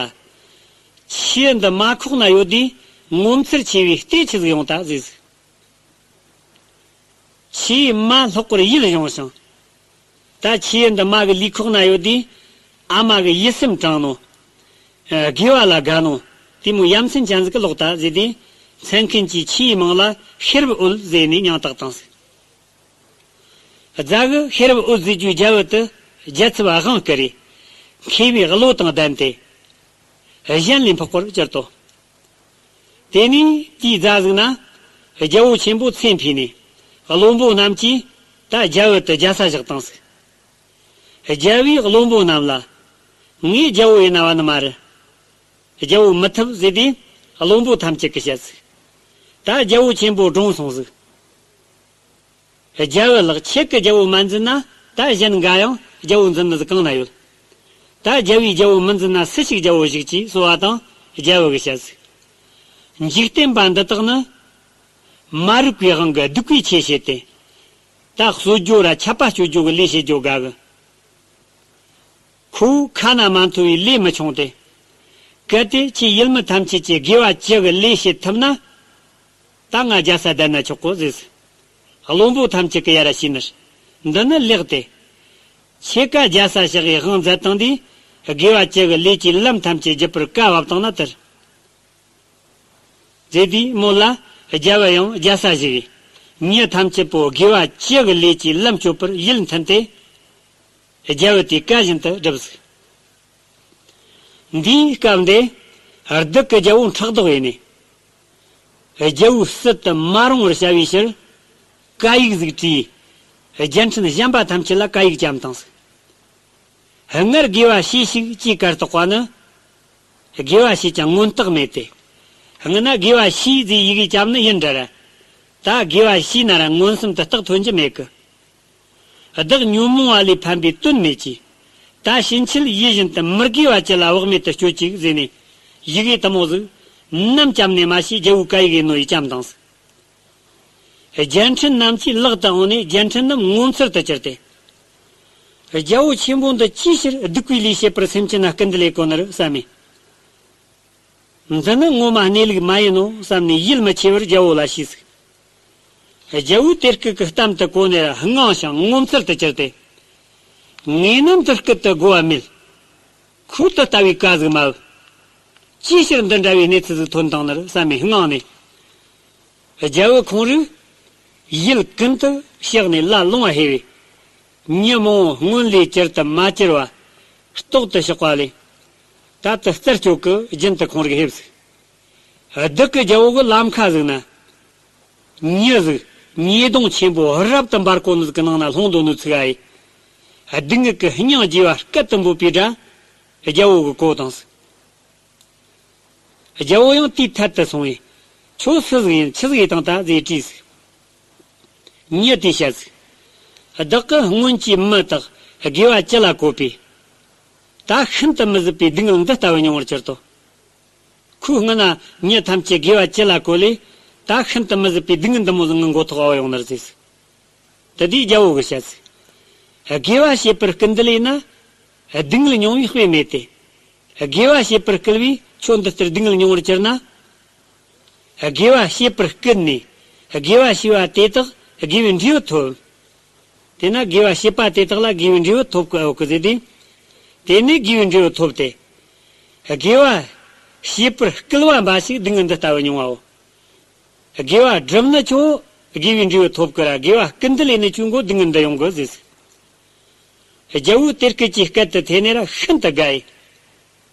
ཆོས་འདི་མ་ཁོག་ན་ཡོད་དུས་ངོ་མཚར་ཆེ་བའི་ལྟས་ཆི་ཟིག་ཡོང་ད་ཟེར་ཟིག། ཆོས་མ་ལྷག་པར་ཡིད་གཞུངས་ཤིང་། ད་ཆོས་འདི་མ་གི་ལུས་ཁོག་ན་ཡོད་དུས། ཨ་མ་གི་ཡིད་སེམས་དྲང་ནོ། ཨ། དགེ་བ་ལ་དགའ་ནོ། དེ་མོ་ཡ་མཚན་ཅན་ཟིག་གི་ལོག་ལྟ་ཟེར་ཏེ། མཚན་མཁན་གྱིས་ཆུའི་མིང་ལ་ཤེས་རབ་འོད་ཟེར་ནས་མྱིང་བཏགས་བཏང་ཟིག་རྫ་གི་ཤེས་རབ་འོད་ཟེར་རྒྱུའི་རྒྱ་བོད་དུ་རྒྱལ་ཚབ་དབང་བསྐུར་རེ། མཁས་པའི་བློ་དང་ལྡན་ཏེ། གཞན་ལས་འཕགས་པར་གྱུར་ཏོ། དེ་ནས་དེའི་རྫ་ཟིག་ན་རྒྱལ་པོ་ཆེན་པོ་ཚེ་འཕོས་ནས། བློན་པོ་རྣམས་ཀྱིས་ད་རྒྱ་བོད་དུ་རྒྱལ་ས་བཞག་བཏང་ཟིག་རྒྱལ་པོས་བློན་པོ་རྣམས་ལ། ངས་རྒྱལ་པོ་ཡིན་ན་བ་ནི་མ་རེད། རྒྱལ་པོ་མི་ཐུབ་ཟེར་ཏེ། བློན་པོ་ཐམས་ཅད་ཀྱིས་བཤད་ཟིག་ད་རྒྱལ་པོ་ཆེན་པོ་གྲོངས་སོང་ཟིག་རྒྱལ་པོ་ལགས། ཁྱེད་ཀྱིས་རྒྱལ་པོ་མ་འཛིན་ན་ད་གཞན་འགའ་ཡང་རྒྱལ་པོ་འཛིན་ནི་ཟིག་གང་ན་ཡོད། ད་རྒྱལ་པོས་རྒྱལ་པོ་མི་འཛིན་ན་སུ་ཞིག་རྒྱལ་པོ་བཞུགས་ཀྱིས་གསོལ་བ་དང་རྒྱལ་པོ་གིས་བཤད་ཟིག་འཇིག་རྟེན་པ་འདི་དག་ནི། མ་རིག་པའི་དབང་གིས་སྡིག་པའི་ཆོས་བྱས་ཏེ། ད་གསོད་རྒྱུ་ར་ཆད་པ་གཅོད་རྒྱུ་གི་ལས་བྱེད་རྒྱུ་དགའ་གི་ཁོ་ཁ་ན་མ་ཐོ་བའི་ལས་མི་ཆུང་སྟེ། གལ་ཏེ་ཁྱེད་ཡུལ་མི་ཐམས་ཅད་ཀྱིས་དགེ་བ་བཅུ་གི་ལས་བྱེད་ཐུབ་ན། ད་ང་རྒྱལ་ས་བསྡད་ན་ཆོག་གོ་ཟེར། བློན་པོ་ཐམས་ཅད་ཀྱིས་ཡར་བྱས་ནས། འདི་ནི་ལེགས་ཏེ། ཁྱེད་ཀ་རྒྱལ་ས་བཞག་གི་དབང་མཛད་བཏང་དུས། དགེ་བ་བཅུ་གི་ལས་ཀྱི་ལམ་ཐམས་ཅད་བརྒྱུད་པར་བཀའ་བབས་བཏང་ན་ཐར། ཟེར་དུས་མོ་ལ་རྒྱལ་པོ་ཡང་རྒྱལ་ས་བཞེས་པས། མྱི་ཐམས་ཅད་པོ་དགེ་བ་བཅུ་གི་ལས་ཀྱི་ལམ་སྤྱོད་པར་ཡིད་མཐུན་ཏེ། རྒྱལ་པོ་དེའི་བཀའ་བཞིན་དུ་བསྒྲུབས་ཟིག་འདིའི་སྐབས་འདི་བདུད་ཀྱི་རྒྱལ་པོ་ཕྲག་དོག་ཡིན་ནས། རྒྱལ་པོའི་སྲིད་དུ་མ་རུང་བར་བྱ་བའི་ཕྱིར། བཀའ་ཡིག་ཟིག་བྲིས། རྒྱལ་ཕྲན་གཞན་པ་ཐམས་ཅད་ལ་བཀའ་ཡིག་བཅམས་བཏང་ཟིག་སྔར་དགེ་བ་བྱོས་ཤིག་ཅེས་བཀའ་བཏགས་པ་ནི། དགེ་བ་བྱས་ཀྱང་མངོན་རྟགས་མེད་དེ། སྔ་ན་དགེ་བ་བྱོས་ཟེར་ཡི་གེ་བཅམས་ནི་ཡིན་འདྲ་ར། ད་དགེ་བ་བྱས་ན་ར་མངོན་སུམ་དུ་རྟགས་ཐོན་རྒྱུ་མེད་གི་བདག་ཉོན་མོངས་པ་ལས་ཕན་པའི་དོན་མེད་ཀྱི། ད་ཕྱིན་ཆད་ཡིད་བཞིན་དུ་མི་དགེ་བ་བཅུ་ལ་བག་མེད་དུ་སྤྱོད་ཅིག་ཟེར་ནས། ཡི་གེ་དུ་མོ་ཟིག་ནམ་བཅམས་ནས་མ་ཤེས་རྒྱལ་པོའི་བཀའ་ཡིག་ཡིན་ནོ་ཡི་བཅམས་བཏང་ཟིག་རྒྱལ་ཕྲན་རྣམས་ཀྱིས་ལག་ཏུ་འོང་ནས་རྒྱལ་ཕྲན་རྣམས་ངོ་མཚར་དུ་གྱུར་ཏེ། རྒྱལ་པོ་ཆེན་པོ་འདི་ཅིའི་ཕྱིར་སྡིག་པའི་ལས་བྱེད་པར་སེམས་ཅན་ལ་སྐུར་འདེབས་ལས་གོ་ནི་རེད་བསམ་མས། འདི་ནི་ངོ་མ་གནས་ལུགས་མ་ཡིན་ནོ་བསམ་ནས་ཡིད་མི་ཆེས་པར་རྒྱལ་པོ་ལ་ཞུས་ཟིག་རྒྱལ་པོས་དེ་སྐད་ཀྱི་གཏམ་དུ་གོ་ནས་དངངས་ཤིང་ངོ་མཚར་དུ་གྱུར་ཏེ། ངས་ནམ་དུ་སྐད་དུ་གོ་བ་མེད། ཁོས་དེ་ལྟ་བུའི་བཀའ་ཟིག་མ་བབས། ཅིའི་ཕྱིར་འདི་འདྲ་བའི་གནས་ཚུལ་ཟིག་ཐོན་བཏང་ནི་རེད་བསམ་མས་དངངས་ནས། རྒྱལ་པོ་ཁོང་རིག་ཡིད་ཀུན་ཏུ་གཤེགས་ནས་ལ་ལོང་བ་ཧེ་བས། ཉོན་མོངས་སྔོན་ལས་ཅིར་དུ་མ་གྱུར་པ། རྟོག་ཏུ་བཤགས་པ་ལས། ད་དུ་རྩད་གཅོད་ཀྱི་རྒྱུན་དུ་ཁོང་རིག་ཧེབས་ཟིག་བདག་གི་རྒྱལ་པོ་གི་ལམ་ཁ་ཟིག་ན། མྱི་ཟིག་ཉེས་ལྟུང་ཆེན་པོ་རབ་ཏུ་འབར་གོ་ནི་ཟིག་གི་ནང་ན་ལྷུང་འདུག་ནི་ཚིག་ཨ་ཡི། སྡུག་བསྔལ་གྱི་སྙིང་རྗེ་བ་སྐད་དུ་འབོད་པའི་སྒྲ། རྒྱལ་པོ་གི་གོ་དང་ཟིག་རྒྱལ་པོ་ཡང་དེའི་ཐད་དུ་སོང་བས། ཁྱོད་སུ་ཟིག་ཡིན་ཆི་ཟིག་ཡིན་དང་ད་ཟེར་དྲིས་ཟིག་མྱི་དེས་བཤད་ཟིག་བདག་གིས་སྔོན་གྱི་མི་དག་དགེ་བ་བཅུ་ལ་གོ་བས། ད་ཤིན་ཏུ་མི་བཟོད་པའི་སྡུག་བསྔལ་འདི་ལྟ་བུ་མྱོང་བར་གྱུར་ཏོ། ཁོས་སྔ་ན་མྱི་ཐམས་ཅད་དགེ་བ་བཅུ་ལ་གོ་ལས། ད་ཤིན་ཏུ་མི་བཟོད་པའི་སྡུག་བསྔལ་འདི་མོ་ཟིག་ངའི་མགོ་ཐོག་ག་བ་ཡོང་ནི་རེད་ཟེར། དེ་དུས་རྒྱལ་པོ་གིས་བཤད་ཟིག་དགེ་བ་བྱེད་པར་སྐུལ་འདེད་ལས་ན། སྡུག་བསྔལ་མྱོང་བའི་དཔེ་མེད་དེ། དགེ་བ་བྱེད་པར་སྐུལ་བས་ཁྱོད་འདི་ལྟར་སྡུག་བསྔལ་མྱོང་བར་གྱུར་ན། དགེ་བ་བྱེད་པར་སྐུལ་ནས། དགེ་བ་བྱས་པ་དེ་དག་དགེ་བའི་འབྲས་བུ་ཐོབ། དེས་ན་དགེ་བ་བྱས་པ་དེ་དག་ལ་དགེ་བའི་འབྲས་བུ་ཐོབ་ཀྱི་ཨོ་ཀི་ཟེར་ཏེ། དེ་ནས་དགེ་བའི་འབྲས་བུ་ཐོབ་སྟེ། དགེ་བ་བྱེད་པར་སྐུལ་བ་འབའ་ཞིག་སྡུག་བསྔལ་འདི་ལྟ་བུ་མྱོང་བའོ། དགེ་བ་བསྒྲུབས་ནི་ཁྱོད་དགེ་བའི་འབྲས་བུ་ཐོབ་ཀྱི་ར། དགེ་བ་སྐུལ་འདེད་ལས་ནི་ཁྱོད་མགོ་སྡུག་བསྔལ་འདི་ཡོང་གི་ཟེར། རྒྱལ་པོ་དེ་སྐད་ཀྱི་སྐད་དུ་ཐོས་ནས་ར་ཤིན་ཏུ་དགའ་ཡི།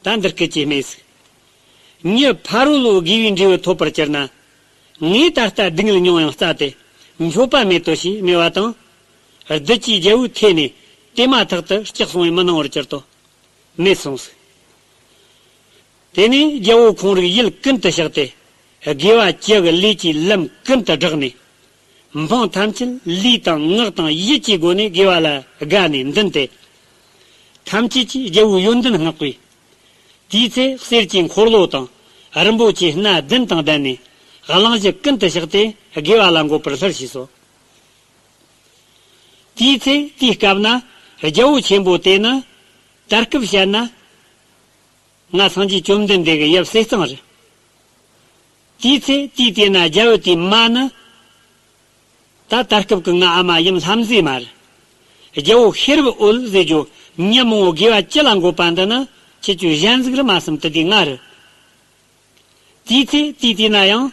ད་འདི་སྐད་ཅེས་སྨྲས་སོ། མྱི་ཕ་རོལ་པོ་དགེ་བའི་འབྲས་བུ་ཐོབ་པར་གྱུར་ན། ངས་ད་ལྟ་སྡུག་བསྔལ་མྱོང་ཡང་སྩ་སྟེ། འཕྱོག་པ་མེད་དོ་ཞེས་སྨྲས་པ་དང་། བདུད་ཀྱིས་རྒྱལ་པོའི་ཐད་ནས་དེ་མ་ཐག་ཏུ་སྐྲག་སོང་བས་མི་སྣང་བར་གྱུར་ཏོ། མེད་སོང་ཟིག་དེ་ནས་རྒྱལ་པོ་ཁོང་རིག་ཡིད་ཀུན་ཏུ་བཤགས་ཏེ། དགེ་བ་བཅུ་གི་ལས་ཀྱི་ལམ་ཀུན་ཏུ་བསྒྲགས་ནས། འབངས་ཐམས་ཅད་ལུས་དང་ངག་དང་ཡིད་ཀྱི་སྒོ་ནས་དགེ་བ་ལ་དགའ་ནས་འདུན་ཏེ། ཐམས་ཅད་ཀྱིས་རྒྱལ་པོའི་ཡོན་ཏན་བསྔགས་པས། དེའི་ཚེ་གསེར་གྱི་འཁོར་ལོ་དང་རིན་པོ་ཆེའི་སྣ་བདུན་དང་ལྡན་ནས། གླིང་བཞི་ཀུན་ཏུ་གཤེགས་ཏེ་དགེ་བ་ལ་འགོད་པར་སླུ་ཞུས་སོ། དེའི་ཚེ་དེའི་སྐབས་ན་རྒྱལ་པོ་ཆེན་པོ་དེ་ནི། ད་སྐབས་བཤད་ན། ང་སངས་རྒྱས་བཅོམ་ལྡན་འདས་ཀྱི་ཡབ་ཟས་གཙང་རེད། དེའི་ཚེ་དེའི་དེ་ན་རྒྱལ་པོ་དེའི་མ་ནི། ད་ད་སྐབས་ཀྱི་ང་ཨ་མ་ཡུམ་ལྷ་མཛེས་མ་རེད། རྒྱལ་བོ་ཤེས་རབ་འོད་ཟེར་རྒྱུ་མྱི་མང་བོ་དགེ་བ་ཅི་ལ་འགོད་པ་འདི་ནི་ཁྱེད་ཚོས་གཞན་ཟིག་རི་མ་བསམ་དུ་དེ་ང་རེད། དེའི་ཚེ་དེའི་དུས་ན་ཡང་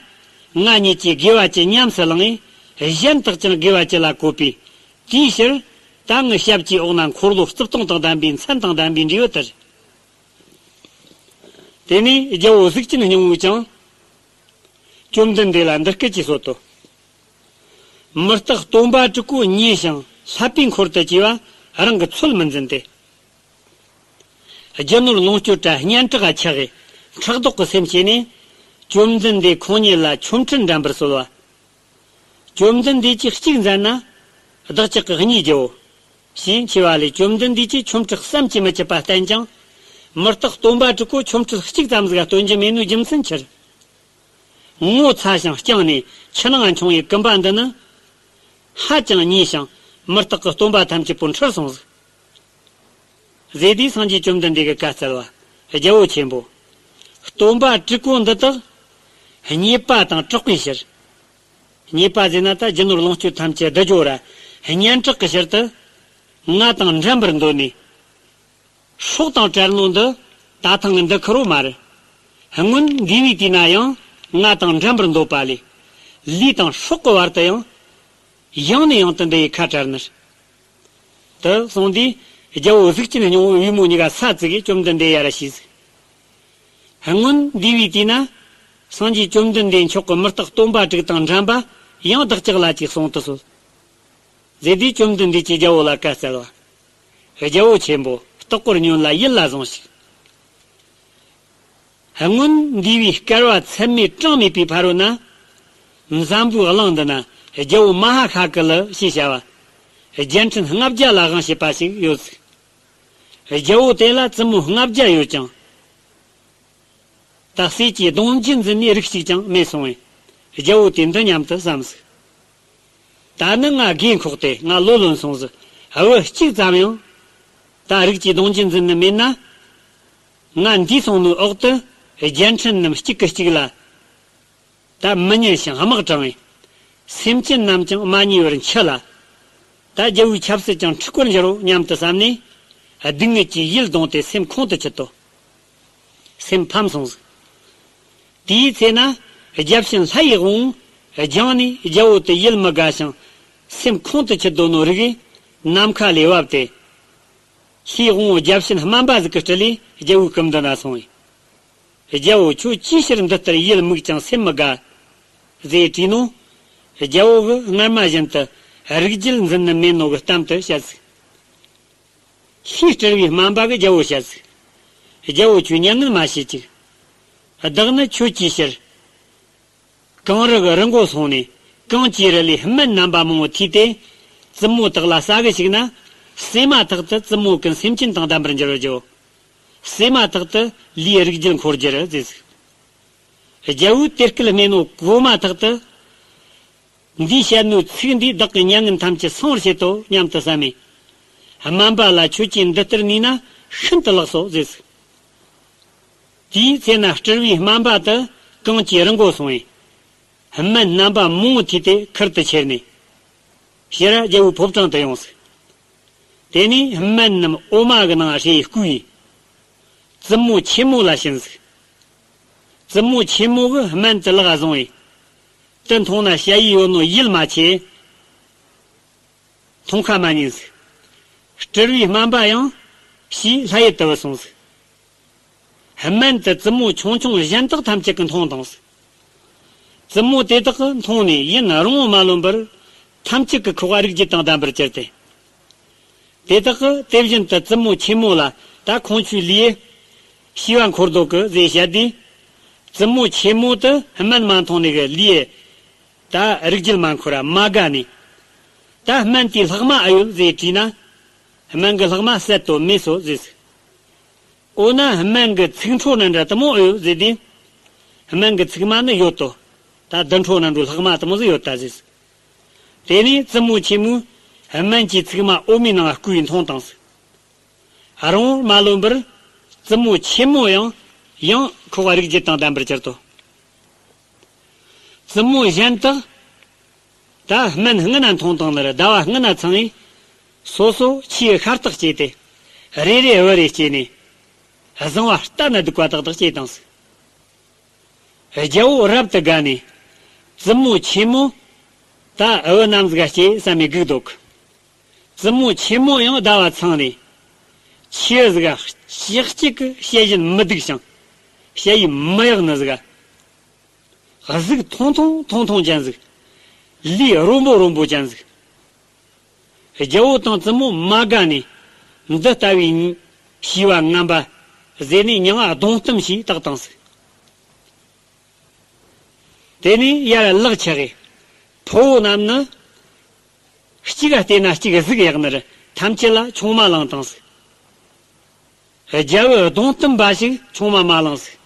ང་གཉིས་ཀྱིས་དགེ་བ་ཅི་ཉམས་སུ་བླངས་ཡིན། གཞན་དག་ཀྱང་དགེ་བ་ཅི་ལ་བཀོད་པས། དེའི་ཕྱིར་ད་ངའི་ཞབས་ཀྱི་འོག་ན་འཁོར་ལོ་རྩིབས་སྟོང་དང་ལྡན་པའི་མཚན་དང་ལྡན་པའི་འབྲས་བུ་དེར། དེ་ནས་རྒྱལ་བོ་གཟུགས་ཅན་སྙིང་པོས་ཀྱང་། བཅོམ་ལྡན་འདས་ལ་འདི་སྐད་ཅེས་གསོལ་ཏོ། མི་རྟག་སྟོན་པ་དྲུག་པོ་མཉེས་ཤིང་བསླབ་པའི་འཁོར་དུ་གྱེས་པ་རང་གི་ཚོད་མི་འཛིན་ཏེ། རྒྱུ་ནོར་ལོངས་སྤྱོད་དྲ་སྙན་གྲགས་ཆགས་ཕྲག་དོག་གི་སེམས་བསྐྱེད་ནས། བཅོམ་ལྡན་འདས་ཁོང་ཉིད་ལ་ཆོ་འཕྲུལ་འགྲན་པར་གསོལ་བ། བཅོམ་ལྡན་འདས་ཀྱིས་གཅིག་མཛད་ན། བདག་ཅག་གིས་གཉིས་རྒྱལ་བོ། ཞེས་མཆི་བ་ལས་བཅོམ་ལྡན་འདས་ཀྱིས་ཆོ་འཕྲུལ་བསམ་གྱིས་མི་ཁྱབ་པ་བསྟན་ཀྱང་། མི་རྟག་སྟོན་པ་དྲུག་པོ་ཆོ་འཕྲུལ་གཅིག་ཙམ་ཟིག་སྟོན་རྒྱུ་མེད་ནོའི་རྒྱུ་མཚན་ཆི་རེད། ངོ་ཚ་ཞིང་སྐྱངས་ནས་ཆུ་ནང་མཆོང་བའི་གུམ་པ་འདི་ནི། ཧ་ཅང་མཉེས་ཤིང་མི་རྟག་གི་སྟོན་པ་ཐམས་ཅད་པོ་འཁྲུལ་སོང་ཟིག་ཟེར་དུས་སངས་རྒྱས་བཅོམ་ལྡན་འདས་ཀྱིས་བཀའ་སྩལ་བ། རྒྱལ་བོ་ཆེན་པོ། སྟོན་པ་དྲུག་པོ་འདི་དག་མཉེས་པ་དང་དྲག་པའི་ཕྱིར། མཉེས་པ་ཟེར་ན་ད་རྒྱུ་ནོར་ལོངས་སྤྱོད་ཐམས་ཅད་བསྡུ་སྦྱོར་ར་སྙན་གྲགས་ཀྱི་ཕྱིར་དུ། ང་དང་འགྲན་པར་འདོད་ནས། སྲོག་དང་བྲལ་ནོ་འདི་ད་ཐེངས་འདི་ཁེར་རོ་མ་རེད། སྔོན་འདས་པའི་དུས་ན་ཡང་ང་དང་འགྲན་པར་འདོད་པ་ལས། ལུས་དང་སྲོག་གི་བར་དུ་ཡང་། ཡང་ནས་ཡང་དུ་འདི་ཡི་ཁ་བྲལ་ནི། དུ་སོང་དུས་རྒྱལ་བོ་གཟུགས་ཅན་སྙིང་པོ་པུས་མོ་གཉིས་ཀ་ས་བཙུགས་ཀྱིས་བཅོམ་ལྡན་འདས་ཡར་ཞུས་ཟིག་སྔོན་འདས་པའི་དུས་ན། སངས་རྒྱས་བཅོམ་ལྡན་འདས་མཆོག་གི་མི་རྟག་སྟོན་པ་དྲུག་དང་འགྲན་པ་ཡང་བདག་ཅག་ལ་ཅིག་གསུང་དུ་གསོལ། ཟེར་དུས་བཅོམ་ལྡན་འདས་ཀྱིས་རྒྱལ་བོ་ལ་བཀའ་སྩལ་བ། རྒྱལ་བོ་ཆེན་པོ་ལྟག་སྐོར་ཉོན་ལ་ཡིད་ལ་ཟུངས་ཤིག་སྔོན་འདས་པའི་བསྐལ་པ་ཚད་མེད་གྲངས་མེད་པའི་ཕ་རོལ་ན། འཛམ་བུའི་གླིང་འདི་ན་རྒྱལ་བོ་མ་ཧཱ་ཤཱ་ཀི་ལ་ཞེས་བྱ་བ། རྒྱལ་ཕྲན་ལྔ་བརྒྱ་ལ་དབང་བྱེད་པ་ཞིག་ཡོད་ཟིག་རྒྱལ་བོ་དེ་ལ་བཙུན་མོ་ལྔ་བརྒྱ་ཡོད་ཀྱང་། ད་ཟས་ཀྱི་གདུང་རྒྱུད་འཛིན་ནས་རིགས་གཅིག་ཀྱང་མེད་སོང་བས། རྒྱལ་བོ་དེས་འདི་སྙམ་དུ་བསམས་ཟིག་ད་ནི་ང་རྒས་འཁོགས་ཏེ་ང་ལོ་ལོན་སོང་ཟིག་བུ་གཅིག་ཙམ་ཡང་། ད་རིགས་ཀྱི་གདུང་རྒྱུད་འཛིན་ནི་མེད་ན། ང་འདས་སོང་ནོའི་འོག་ཏུ་རྒྱལ་ཕྲན་རྣམས་གཅིག་གིས་གཅིག་ལ། ད་མི་ཉན་ཞིང་དམག་དྲངས་ཡིན། སེམས་ཅན་རྣམས་ཀྱང་མ་ཉེས་པར་འཆི་ལ། ད་རྒྱལ་བོའི་ཆབ་སྲིད་ཀྱང་འཁྲུག་པར་འགྱུར་རོ་སྙམ་དུ་བསམས་ནས། སྡུག་བསྔལ་གྱིས་ཡིད་གདུངས་ཏེ་སེམས་ཁོང་དུ་ཆུད་དོ། སེམས་ཕམ་སོང་ཟིག་དེའི་ཚེ་ན་བརྒྱ་བྱིན་ལྷ་ཡི་དབང་པོ་བརྒྱངས་ནས་རྒྱལ་བོ་དེ་ཡིད་མི་དགའ་ཞིང་སེམས་ཁོང་དུ་ཆུད་དོ་ནོ་རིགས་ནམ་མཁའ་ལས་བབས་ཏེ། ལྷའི་དབང་པོ་བརྒྱ་བྱིན་སྨན་པ་ཟིག་གི་སྤྲུལ་ལས་རྒྱལ་བོའི་སྐུ་མདུན་ན་སོང་བས། རྒྱལ་བོ་ཁྱོད་ཅིའི་ཕྱིར་འདི་ལྟར་ཡིད་མིག་ཀྱང་སེམས་མི་དགའ། ཟེར་དྲིས་ནོ། རྒྱལ་བོ་གིས་སྔར་མ་བཞིན་དུ་རིགས་རྒྱུད་འཛིན་ནི་མེད་ནོ་གི་གཏམ་དུ་བཤད་ཟིག་ལྷའི་སྤྲུལ་པའི་སྨན་པ་གིས་རྒྱལ་བོར་བཤད་ཟིག་རྒྱལ་བོ་ཁྱོད་མྱ་ངན་མ་བྱེད་ཅིག་བདག་ནི་ཁྱོད་ཀྱི་ཕྱིར། གངས་རི་གི་རི་མགོ་སོང་ནས་གངས་ཀྱི་རི་ལས་སྨན་རྣམ་པ་མང་པོ་ཐོས་ཏེ། བཙུན་མོ་དག་ལ་ཟ་གི་བཅུག་ན། བསྲེས་མ་ཐག་ཏུ་བཙུན་མོ་ཀུན་སེམས་ཅན་དང་ལྡན་པར་འགྱུར་རོ། བསྲེས་མ་ཐག་ཏུ་ལུས་རིགས་རྒྱུད་འཁོར་རྒྱུར་ཟེར་ཟིག་རྒྱལ་བོས་དེ་སྐད་སྨྲས་ནོ་གོ་མ་ཐག་ཏུ། འདིས་བཤད་ནོའི་ཚིག་འདིས་བདག་གི་མྱ་ངན་ཐམས་ཅད་སངས་པར་བྱེད་དོ་སྙམ་དུ་བསམ་མས། སྨན་པ་ལ་ཁྱོད་ཀྱིས་འདི་ལྟར་ནུས་ན་ཤིན་ཏུ་ལེགས་སོ་ཟེར་ཟིག་དེའི་ཚེ་ན་སྤྲུལ་པའི་སྨན་པ་དེ་གངས་ཀྱི་རི་མགོ་སོང་བས། སྨན་རྣམ་པ་མང་པོ་ཐོས་ཏེ་ཁུར་དུ་ཁྱེར་ནས། ཕྱིར་ར་རྒྱལ་བོའི་ཕོ་བྲང་དུ་ཡོང་ཟིག་དེ་ནས་སྨན་རྣམས་འོ་མ་གི་ནང་བསྲེས་བསྐོལ་བས། བཙུན་མོ་ཆེན་མོ་ལ་བྱིན་ཟིག་བཙུན་མོ་ཆེན་མོ་གིས་སྨན་དེ་ལག་བཟུང་བས། དེ་འཐུང་ན་ཞ་ཡི་ཡོད་ནོ་ཡིད་མ་ཆེས། འཐུང་ཁ་མ་ཉན་ཟིག་སྤྲུལ་པའི་སྨན་པ་ཡང་ཞེས་ལྷ་ཡུལ་དུ་བུད་སོང་ཟིག་སྨན་དེ་བཙུན་མོ་ཆུང་ཆུང་གཞན་དག་ཐམས་ཅད་ཀྱིས་འཐུང་དང་ཟིག་བཙུན་མོ་དེ་དག་གིས་འཐུང་ནས་ཡུན་རིང་བོ་མ་ལོན་པར་ཐམས་ཅད་ཀྱི་ཁོག་པ་རིགས་རྒྱུད་དང་ལྡན་པར་གྱུར་ཏེ། དེ་དག་གིས་དེ་བཞིན་དུ་བཙུན་མོ་ཆེན་མོ་ལ་ད་ཁོང་ཆོའི་ལུས་ཤི་བ་འཁོར་དོ་གི་ཟེར་བཤད་དུས། བཙུན་མོ་ཆེན་མོ་དེ་སྨན་མ་འཐུང་ནི་གི་ལུས་ད་རིགས་རྒྱུད་མ་འཁོར་ར་མ་དགའ་ནས། ད་སྨན་དེའི་ལྷག་མ་ཨེ་ཡོད་ཟེར་དྲིས་ན། སྨན་གྱི་ལྷག་མ་ཟད་དོ་མེད་སོ་ཟེར་ཟིག་འོ་ན་སྨན་གྱི་ཚིག་འཕྲོ་ན་འདྲ་དེ་མོ་ཨེ་ཡོད་ཟེར་དུས། སྨན་གྱི་ཚིག་མ་ནི་ཡོད་དོ། ད་བདུད་འཕྲོ་ན་འགྲོ་ལྷག་མ་དེ་མོ་ཟིག་ཡོད་ད་ཟེར་ཟིག་དེ་ནས་བཙུན་མོ་ཆེན་མོས་སྨན་གྱི་ཚིག་མ་འོ་མའི་ནང་བསྐོལ་བས་འཐུང་དང་ཟིག་རིང་བོར་མ་ལོན་པར་བཙུན་མོ་ཆེན་མོ་ཡང་ཡང་ཁོག་པ་རིགས་རྒྱུད་དང་ལྡན་པར་གྱུར་ཏོ། བཙུན་མོ་གཞན་དག་ད་སྨན་སྔོན་ན་འཐུང་དང་ནི་ཟླ་བ་སྔོན་ན་ཚང་བས། སོ་སོ་ཆེས་ཤ་སྟག་སྐྱེས་ཏེ། རེ་རེ་བུ་རེ་སྐྱེས་ནས། བཟང་བ་ལྟ་ན་སྡུག་པ་ཏག་ཏག་སྐྱེས་བཏང་ཟིག་རྒྱལ་བོ་རབ་ཏུ་དགའ་ནས། བཙུན་མོ་ཆེན་མོ། ད་བུ་རྣམས་ཟིག་ག་སྐྱེས་བསམ་མི་སྒུག་འདུག་བཙུན་མོ་ཆེན་མོ་ཡང་ཟླ་བ་ཚང་ནས། ཆེ་ཟིག་ག་ཅིག་ཅིག་གི་བཤད་བཞིན་མི་སྡུག་ཞིང་། བཤད་ཡིན་མི་ཡག་ནི་ཟིག་ག་གཟུགས་ཐུང་ཐུང་ཐུང་ཐུང་ཅན་ཟིག་ལུས་རོན་པོ་རོན་པོ་ཅན་ཟིག་རྒྱལ་བོ་དང་བཙུན་མོ་མ་དགའ་ནས། འདི་ལྟ་བུའི་བྱིས་པ་ངན་པ་ཟེར་ནས། མྱིང་ང་གདོང་གཏུམ་ཞེས་བཏགས་བཏང་ཟིག་དེ་ནས་ཡར་ལག་ཆགས་གི། ཕུ་བོ་རྣམས་ནི། གཅིག་ག་བལྟས་ན་གཅིག་གཟུགས་ཡག་ནི་རེད། ཐམས་ཅད་ལ་ཆུང་མ་བླངས་བཏང་ཟིག་རྒྱལ་བུ་གདོང་གཏུམ་འབའ་ཞིག་ཆུང་མ་མ་བླངས་ཟིག་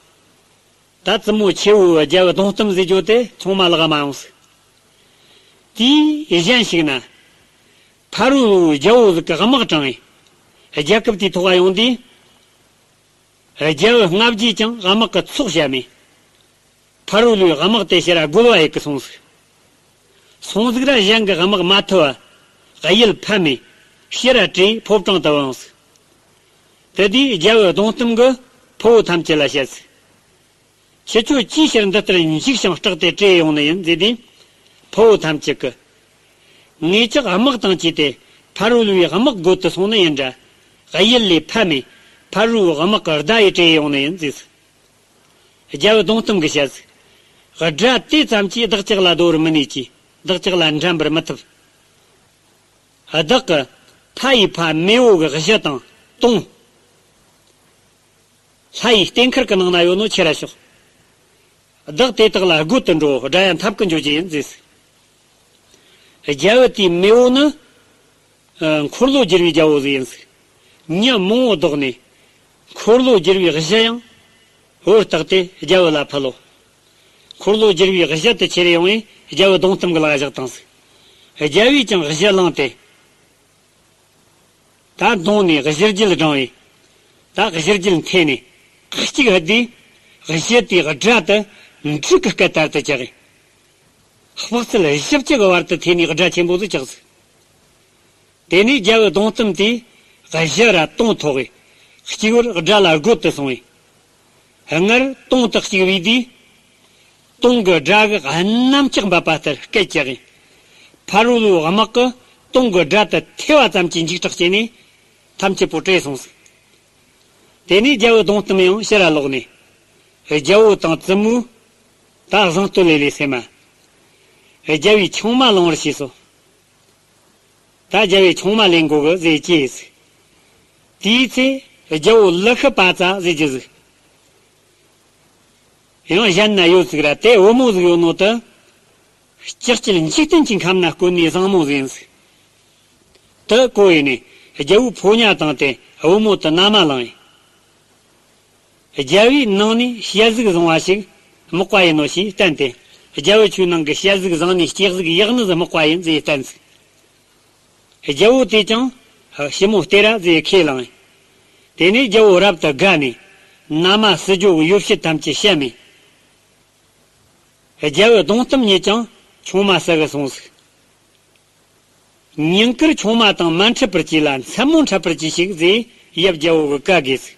ད་བཙུན་མོ་ཆེ་བོ་རྒྱལ་བུ་གདོང་གཏུམ་ཟེར་རྒྱུ་དེ་ཆུང་མ་ལག་མ་ཡོང་ཟིག་དེའི་གཞན་ཞིག་ན། ཕ་རོལ་པོའི་རྒྱལ་བོ་ཟིག་གི་དམག་དྲངས་ཡིན། རྒྱལ་ཁབ་དེའི་ཐོག་ཡོང་དུས། རྒྱལ་བུ་ལྔ་བརྒྱས་ཀྱང་དམག་གི་ཚོགས་བཤམས་མེད། ཕ་རོལ་པོའི་དམག་དེ་ཕྱིར་ར་རྒོལ་བ་ཡེ་གི་སོང་ཟིག་སོང་ཟིག་ར་གཞན་གྱི་དམག་མ་ཐུབ་པ། གཡུལ་ཕམ་མེད། ཕྱིར་ར་བྲོས་ཕོ་བྲང་དུ་བུད་ཡོང་ཟིག་དེ་དུས་རྒྱལ་བུ་གདོང་གཏུམ་གྱིས་ཕུ་བོ་ཐམས་ཅད་ལ་བཤད་ཟིག་ཁྱེད་ཆོ་ཅིའི་ཕྱིར་འདི་ལྟར་འཇིགས་ཤིང་སྐྲག་སྟེ་བྲོས་ཡོང་ནི་ཡིན་ཟེར་དུས། ཕུ་བོ་ཐམས་ཅད་ཀྱིས། ངེད་ཅག་དམག་དང་བཅས་ཏེ་ཕ་རོལ་པོའི་དམག་རྒོལ་དུ་སོང་ནི་ཡིན་འདྲ། གཡུལ་ལས་ཕམ་མེད། ཕ་རོལ་པོའི་དམག་གི་བརྡ་ཡིས་བྲོས་ཡོང་ནི་ཡིན་ཟེར། རྒྱལ་བུ་གདོང་གཏུམ་གྱིས་བཤད། སྒྲ་དེ་ཙམ་གྱིས་བདག་ཅག་ལ་བདོ་བར་མི་ནུས་ཀྱི། བདག་ཅག་ལ་འགྲན་པར་མི་ཐུབ། བདག་གི་ཕ་ཡི་ཕ་མེས་པོ་གི་གཞུ་དང་དུང་། ལྷ་ཡི་རྟེན་མཁར་གྱི་ནང་ན་ཡོད་ནོ་ཁྱེར་ར་ཤོག་བདག་དེ་དག་ལ་རྒོལ་དུ་འགྲོ། དགྲ་ཡང་འཐབ་ཀི་འགྱོ་རྒྱུ་ཡིན་ཟེར། རྒྱལ་བུ་དེའི་མེས་པོ་ནི། ཨ། འཁོར་ལོ་བསྒྱུར་བའི་རྒྱལ་བོ་ཟིག་ཡིན་ཟིག་མྱི་མང་བོ་བཟློག་ནས། འཁོར་ལོ་བསྒྱུར་བའི་གཞུ་ཡང་། བོར་བཏགས་ཏེ་རྒྱལ་བུ་ལ་ཕུལ་ལོ། འཁོར་ལོ་བསྒྱུར་བའི་གཞུ་དེ་ཁྱེར་ཡོང་བས་རྒྱལ་བུ་གདོང་གཏུམ་གྱི་ལག་བཞག་བཏང་ཟིག་རྒྱལ་བས་ཀྱང་གཞུ་བླངས་ཏེ། ད་གདོང་ནས་གཞུ་རྒྱུད་བསྒྲེངས་པས། ད་གཞུ་རྒྱུད་འཐེན་ནས། ཁ་ཅིག་ཧད་དུས། གཞུ་དེའི་སྒྲ་དེ་འབྲུག་གི་སྐད་ལྟར་དུ་གྲགས། དཔག་ཚད་བཞི་བཅུ་གི་བར་དུ་འཐེན་ནས་སྒྲ་ཆེན་པོ་ཟིག་གྲགས་ཟིག་དེ་ནས་རྒྱལ་བུ་གདོང་གཏུམ་དེས་གཞུ་ར་དུང་ཐོགས་པས། གཅིག་བར་སྒྲ་ལ་རྒོད་དུ་སོང་བས། སྔར་དུང་དེ་གཅིག་བུས་དུས། དུང་གི་སྒྲ་གི་གནམ་ལྕགས་འབབ་པ་ལྟར་སྐད་རྒྱག་གིན། ཕ་རོལ་པོའི་དམག་གིས་དུང་གི་སྒྲ་དེ་ཐོས་པ་ཙམ་གྱིས་འཇིགས་སྐྲག་སྐྱེས་ནས། ཐམས་ཅད་པོ་བྲོས་སོང་ཟིག་དེ་ནས་རྒྱལ་བུ་གདོང་གཏུམ་ཡང་ཕྱིར་ར་ལོག་ནས། རྒྱལ་བོ་དང་བཙུན་མོས་ད་གཟེངས་བསྟོད་ལེ་ལེ་ཟེར་མ། རྒྱལ་བོས་ཆུང་མ་ལེན་པར་བྱས་སོ། ད་རྒྱལ་བོས་ཆུང་མ་ལེན་དགོ་གི་ཟེར་གྱིས། དེའི་ཚེ་རྒྱལ་བོ་ལི་ཤི་པ་ཙ་ཟེར་རྒྱུ་ཟིག་ཡང་གཞན་ན་ཡོད་ཟིག་ར། དེ་བུ་མོ་ཟིག་ཡོད་ནོ་དེ། ལྕགས་ཀྱི་འཇིག་རྟེན་གྱི་ཁམས་ན་དཀོན་ནི་བཟང་མོ་ཟིག་ཡིན་ཟིག་དེ་གོ་ཡིན་ནས་རྒྱལ་བོའི་ཕོ་ཉ་བཏང་སྟེ་བུ་མོ་དེ་མནའ་མ་བླངས་ཡིན། རྒྱལ་བོའི་ནང་ནས་ཞལ་གཟུགས་བཟང་བ་ཞིག་མག་པ་ཡིན་ནོ་ཞེས་བསྟན་ཏེ། རྒྱལ་བོ་ཁྱོའི་ནང་གི་ཞལ་གཟུགས་བཟང་ནས་སྐྱེ་གཟུགས་ཡག་ནི་ཟིག་མག་པ་ཡིན་ཟེར་བསྟན་ཟིག་རྒྱལ་བོ་དེས་ཀྱང་ཞི་མོ་སྟེ་ར་ཟེར་ཁས་བླངས་ཡིན། དེ་ནས་རྒྱལ་བོ་རབ་ཏུ་དགའ་ནས། མནའ་མ་བསུ་རྒྱུ་གི་ཡོ་བྱད་ཐམས་ཅད་བཤམས་ཡིན། རྒྱལ་བུ་གདོང་གཏུམ་ཉིད་ཀྱང་ཆུང་མ་བསུ་གི་སོང་ཟིག་ཉིན་དཀར་ཆུང་མ་དང་མ་འཕྲད་པར་གྱིས་ལ། མཚན་མོ་འཕྲད་པར་གྱིས་ཤིག་ཟེར་ཡབ་རྒྱལ་བོ་གིས་བཀའ་བསྒོས་ཟིག